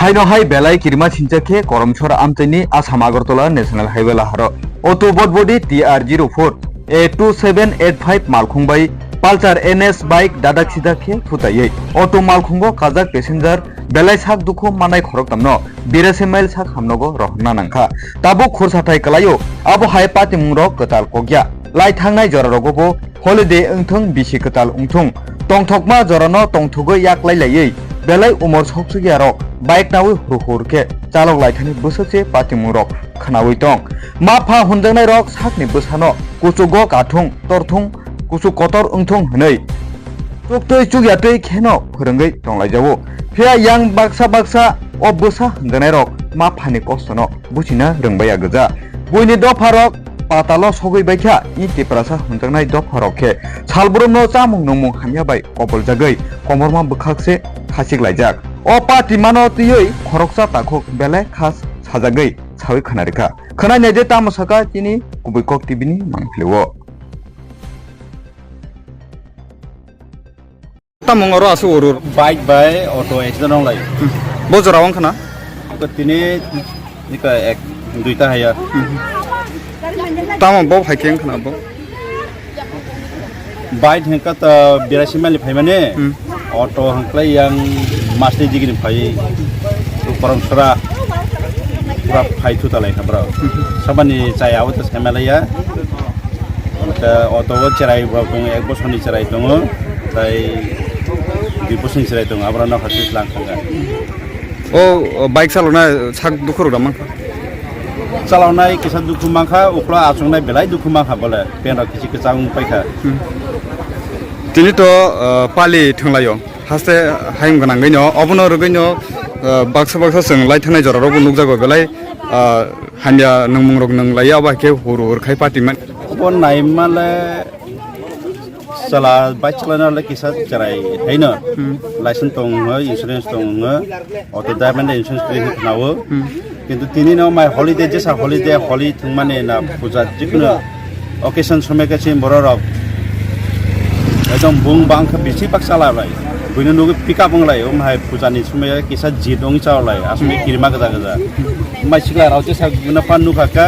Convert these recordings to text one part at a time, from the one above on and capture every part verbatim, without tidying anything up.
Haino hai belai kirima sincha khe Koromsora amchaini Assam Agartala National Highway laharo auto botbodi T R zero four A two seven eight five malkhung bai Pulsar N S bike dadak sidak khe thutaiwi auto malkhungo kajak passenger belai sak dukhu manai khoroktamno birasi mile sak hamnogo rohorna nangkha. Tabuk khursathai kwlaio, abo hai patimungrok kwtal kokya. Lai thangnai jorarogo bo holiday wngthung, bisi kwtal wngthung, tongthokma jorano tongthogwi yaklai laiwi belai umor soksukya rok bike nawi hur hur khe chalok laithani bwswk se patimung rok khwnawi tong. Ma pha hwnjaknai rok sakni bwsano kuchugo kathung torthung kuchuk kotor wngthung hwnwi chuktwi chukyatwi kheno phwrwngwi tonglaijao. Phiya yang baksa baksa o bwsa hwnjaknai rok ma phani kostono buchina rwngbai ya gwja. Buini dopharok patalo sogwi baikha, i Tiprasa hwnjaknai dopharok khe salbrumno chamung nungmung hamya bai koboljagwi komorma bwkhak se khachik laijak. O patimano twiwi khoroksa takhuk belai kha sajagwi sawi khwnarikha. Khwnai naidi tamo saka chini Kubui Kok T V ni mangpilio. Tamung oro aswk urur. Bike bai auto accident wng lai. Bo jora wng khna? Ko tini nika ek duita haya. Tamo bo hai khe wng khna bo. Bike hengka ta birasi mali phai mane. Hmm. Auto hengklai yang masti digini phai. Koromsora pura phai thu talai kha bro. Sabani chaya o ta semalaya. Auto o cherai bro tongo, ek bosor ni cherai tongo. Tai dui bosor ni cherai tongo, abra no hati lang thangka. O, o bike chalona sak dukhu rok mankha. Chalonai kisa dukhu mankha, uklo achuknai belai dukhu mankha bole, pen rok kichi kichang paikha. Hmm. Tini to, uh, pali thwnglaio, haste hayung gwnangwi no, obono rwgwi no, uh, baksa baksa chwng lai thangnai jora rokbo nukjago belai, uh, hamya nungmung rok nung lai abo hai khe hur hur khai pati man. Obo naimale. Chwla bike chalana le kisa cherai haino. Hmm. License tong wngwi, insurance tong wngwi, auto driver le insurance twi hwnwi khwnawo. Hmm. Kintu tini no mai holiday, jesa holiday, holi thwngmani na puja jikunu occasion somoi khe chini borok rok ekdom bung bang khe bisi bak chala lai. Buino nugwi pick up wng lai, omo hai puja ni somoi kisa jit wngwi chala lai, aswk kirima gwja gwja. Mai sikla rok jesa guna pan nukha khe,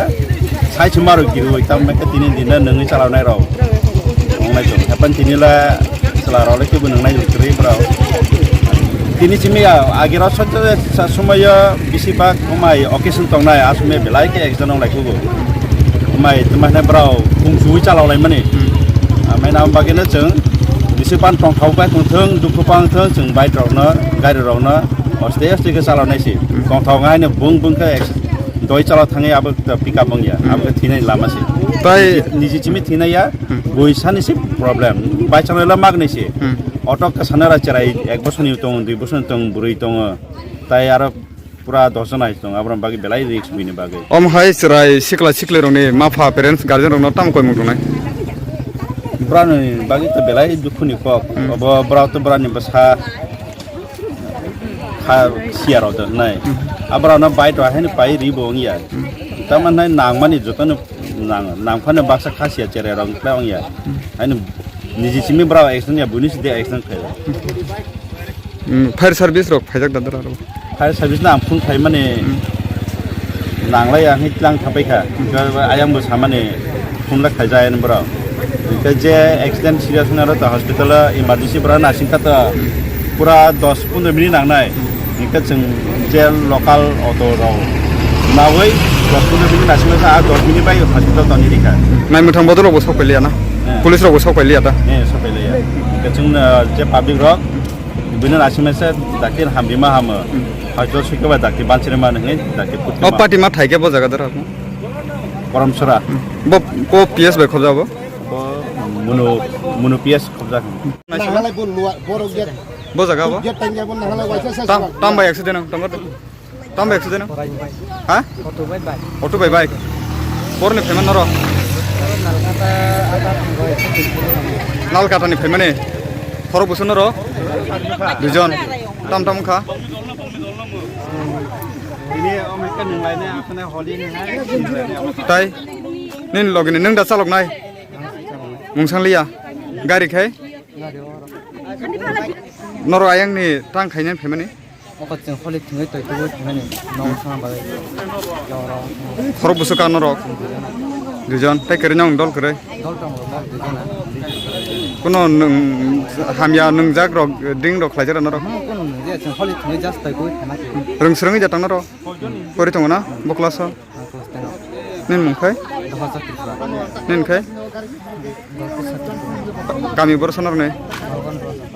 sai se maro kirui, tamo khe tini din le nungwi chalonai rok. Wngnai tong. Hapan tini le chwla rok le kebo nungnai kwrwi bro. Tini simi ya, agi rok sot sa sumayo bisi bak omai occasion tongnai, aswk me belai khe accident wnglai kugo. Omai tuma hwnai bro, khung suwi chalolai mani. Hmm. Amai na bagwi no chwng bisi pan tongthok bai tongthwng, dukhu pang thwng, chwng bike rok no, gari rok no, aste aste khe chalonai se. Hmm. Tongthok hai no bung bung khe doi chala thangwi abo pick up wngya, abo khe thwinai lama se. Tai niji, niji chimi thwinai ya, hmm, buisani se problem. Bai chana la magnai se. Hmm. Auto ka sana ra cherai ek bosor ni tong, dui bosor ni tong, bwrwi tongo. Tai aro pura dos jon ai tong, aboni bagwi belai risk bini bagwi. Om hai cherai sikla sikli rokni mapha parents guardian rokno tamo koimung tongnai? Brani bagwi to belai dukhu ni kok. Hmm. Obo bra to brani bwsa kha siya rok nai. Hmm. Abra no bai to haino pai ri bo wngya. Hmm. Tamo nai nang mani joto no nang, nang phano baksa kha siya cherai rok kla wngya. Hmm. Haino niji simi bra accident ya, buini side accident khayo. Hmm. Hmm, fire service rok phaijak da dara rok. Fire service no ang phone khai mani Hmm. nanglai ang hit lang thapai kha. Hmm. Ayang bo samani phone la khaijak ani borok. Hingke je accident serious wngya aro ta hospital o emergency borok nasing kha ta pura dos pondro minute nangnai. Hingke chwng je local auto rok nawi dos pondro minute nasing kha, a dos minute bai hospital toni rikha. Naimwthang bodol rok bo sok pailiya na? Eh. Police rok bo sok pailiya ta? Eh, sok pailiya. Hingke chwng, eh, je public rok bini nasing mese dakti hamrima hamo. Hmm. Hoito suikhe bai dakti banchirima hinwi dakti O putima. Party ma thaikhe bo jaga dara. Koromsora. Hmm. Bo, bo P S bai khobja bo? Bo Munu, Munu P S khobja. Nahalai bo lua, borok get, Bo jaga bo? Get tangya bo nahalai waisa sa Tam, sa. Tam bai accident ang, tam bai. Tam bai accident ang? Ha? Auto bai bai. Auto bai bai. Borni phaima noro? Nalkata ada tangoi. Nalkata ni phaimani. Khorok busu noro? Duijon. Tam tam kha. Ini om ekka nung lainai, akhane holi nung hai. Tai? Nini logini nung da chalok nai? Mungsang liya? Gari khai? Noro ayang ni tang khainai phaimani? Oko chwng holi thwngwi toi tubui thangnani nogo thangna bagwi. Khorok bwswk ka norok? Duijon. Tei kwrwi nang dol kwrwi? Dol tongo, dol duijona. Kuno nwng hamya nwngjak rok, drink rok khlaijak rok norok? Hmm, kuno nwngjak, chwng holi thwngwi just toi tubui thangnani. Rwng swrwngwi ja tang norok? Pori tongo na? Bo class o? Ah, class ten o. Nini mung khai? Dohajak Tripura. Nini khai? Kami borok sono rwni? Dohajak Tripura.